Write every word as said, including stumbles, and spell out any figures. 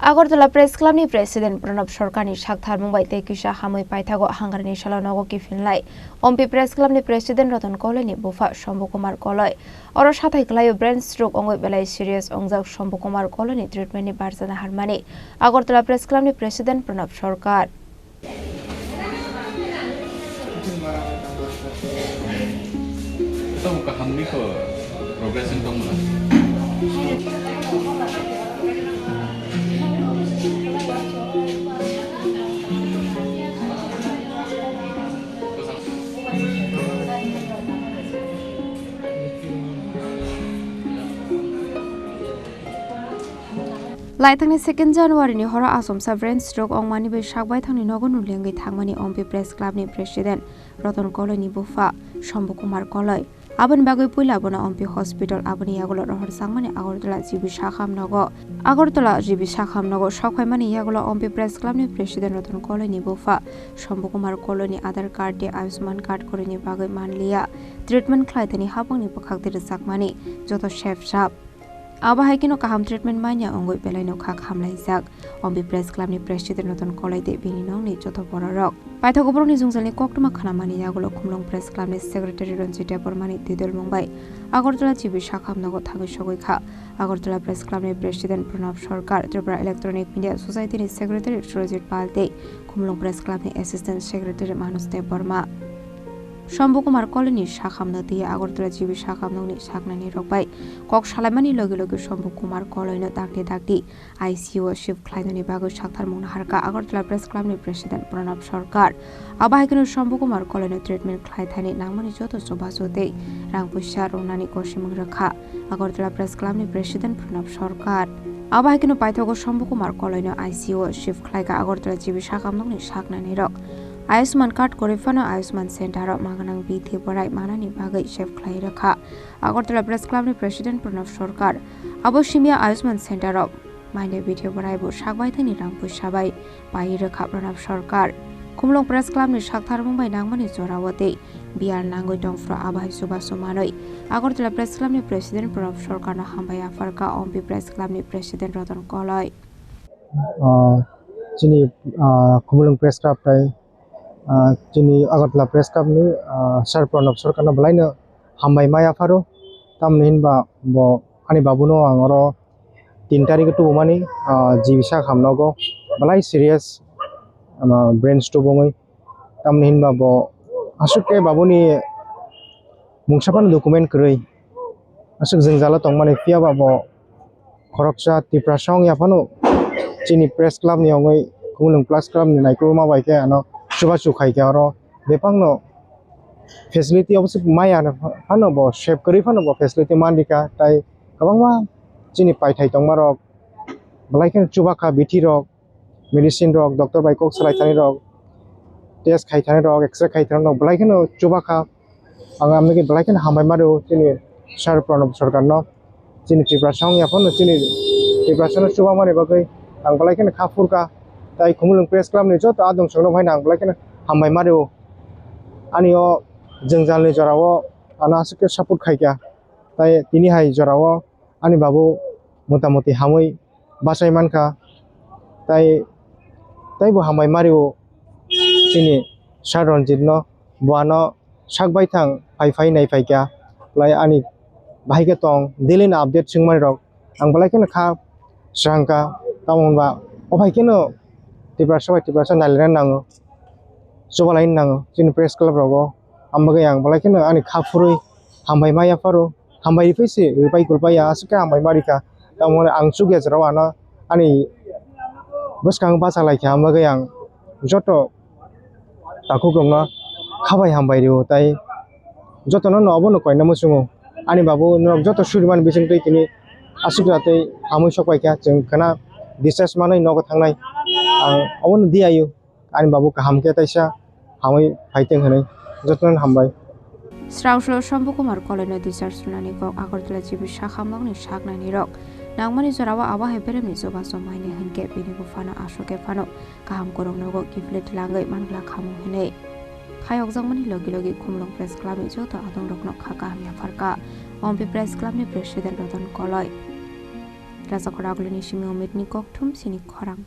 Agartala Press Club ni President Pranab Sarkar ni saktharmung bai tei kisa hamwi paithago Hangrani salo nogo kiphinlai Ompi Press Club ni President Ratan Koloi ni bupha Shambhu Kumar Koloi. Oro sathai kwlaio brain stroke wngwi belai serious wngjak Shambhu Kumar Koloi ni treatment ni barjana harmani Agartala Press Club ni President Pranab Sarkar. Ito kahamni ko progression tong muna. Laithangni second January ni horo achomsa brain stroke wngmani bai sak baithangni nogo nulengwi thangmani Ompi Press Club ni President Ratan Koloi ni bupha Shambhu Kumar Koloi. Aboni bagwi puila bono Ompi Hospital, aboni yagulo rohor changmani Agartala G B Sakham nogo. Agartala G B Sakham nogo sok phaimani yagulo Ompi Press Club ni President Ratan Koloi ni bupha Shambhu Kumar Koloi ni Aadhaar card tei Ayushman card kwrwini bagwi manliya treatment khlai thani habangni bwkhak twi rwchapmani joto sep sap. Abo hai kheno kaham treatment manya wngwi belai no kha khamlaijak. Ompi Press Club ni President Ratan Koloi tei bini nokni joto bororok. Paithak borokni jwngjalni koktwma khnamani yagulo Khumulwng Press Club ni Secretary Ranjit Debbarma ni twidulmung bai Agartala G B Sakham nogo thangwi sogwi kha. Agartala Press Club ni President Pranab Sarkar, Tripura Electronic Media Society ni Secretary Surajit Pal tei Khumulwng Press Club ni Assistant Secretary Manoj Debbarma. Shambhu Kumar Koloi ni sakhamno twiwi Agartala G B Sakham nokni saknani rok bai kok salaimani logi logi Shambhu Kumar Koloi no dakti dakti I C U o shift khlainani bagwi saktharmung naharkha Agartala Press Club ni President Pranab Sarkar. Abo hai kheno Shambhu Kumar Koloi no treatment khlai thani nangmani joto chubachu tei rang puisa rwnani kosimung rwkha Agartala Press Club ni President Pranab Sarkar. Abo hai kheno paithago Shambhu Kumar Koloi no I C U o shift khlaikha Agartala G B Sakham nokni saknani rok. Ayushman card kwrwi phano Ayushman Center o maganang bithi borai manani bagwi save khlai rwkha Agartala Press Club ni President Pranab Sarkar. Abo simya Ayushman Center o maina bithi borai bo sak baithangni rang puisa bai pai rwkha Pranab Sarkar. Khumulwng Press Club ni saktharmung bai nangmani jorao tei biyar nangwi tongphuru abo hai chubachu manwi Agartala Press Club ni President Pranab Sarkar no hambai yapharkha Ompi Press Club ni President Ratan Koloi. Ah, chini, ah, Khumulwng Press Club tai, ah, chini Agartala Press Club ni, ah, Sir Pranab Sarkar no belai no hambai ma yapharo. Tamni hinba bo ani babu no ang oro tin tarikh o tubumani, ah, G B Sakham nogo belai serious, ah, brain stroke wngwi. Tamni hinba bo aswk khe babuni mungsa phano document kwrwi. Aswk jwngjalo tongmani phiya ba bo khoroksa Tiprasa wngya phano chini Press Club ni wngwi Khumulwng Press Club ni naikolma bai khe ano chubachu khai khe oro bebakno facility obo se maya phano bo save kwrwi phano bo facility man rikha, tai kwbangma chini paithai tongmarok belai kheno chubakha bithi rok. Medicine rok, doctor bai kok salai thani rok, test khai thani rok, X-ray khai thani rok, belai kheno chubakha. Ang amni belai kheno hambai ma rwo chini Sir Pranab Sarkar no, chini Tiprasa wngya phano chini Tiprasa no chubamani bagwi ang belai kheno kha phurkha. Tai Khumulwng Press Club ni joto adong song rok haino ang belai kheno hambai ma rwo. Ani o jwngjal ni jora o ano aswk khe support khai kha. Tai tini hai jora o ani babu mota moti hamwi bachai mankha. Tai, taibo hambai ma rwo chini Sir Ranjit no, bo ano sak baithang phai phai nai phaikha. Lai ani bahai khe tong daily no update swngmani rok ang belai kheno kha swrangkha. Tamo hwnba o bai kheno Tiprasa bai Tiprasa nailaina nango, chubalaina nango chini Press Club rogo. Ang bagwi ang belai kheno ani kha phurwi hambai ma yapharo. Hambai riphaisi, ripai kulpai ya, aswk khe hambai ma rikha. Tamo ang chukya jora o ano ani bwskang bacha laikha, ang bagwi ang joto takhuk rokno khabai hambai rwo, tai jotono no obono koina muchungo. Ani babu norok joto suriman bisingtwi tini aswk jatwi hamwi sok paikha, chwng khwna discharge manwi nogo thangnai. Ang obono di ayu. Ani babu kaham khe taisa hamwi phaiteng hwnwi jotono hambai. Srangslo Shambhu Kumar Koloi no discharge rwnani kok Agartala G B Sakham nokni saknani rok nangmani jorao abo hai beremni chubachu maini hwnkhe bini buphano aswk khe phano kaham kwrwng nogo kiphilwi twlangwi manglak khamung hwnwi. Phai okjakmani logi logi Khumulwng Press Club ni joto adong rokno kha kaham yapharkha Ompi Press Club ni President Ratan Koloi. Rajakhor Agulini simi Omitni kokthum sini khorang.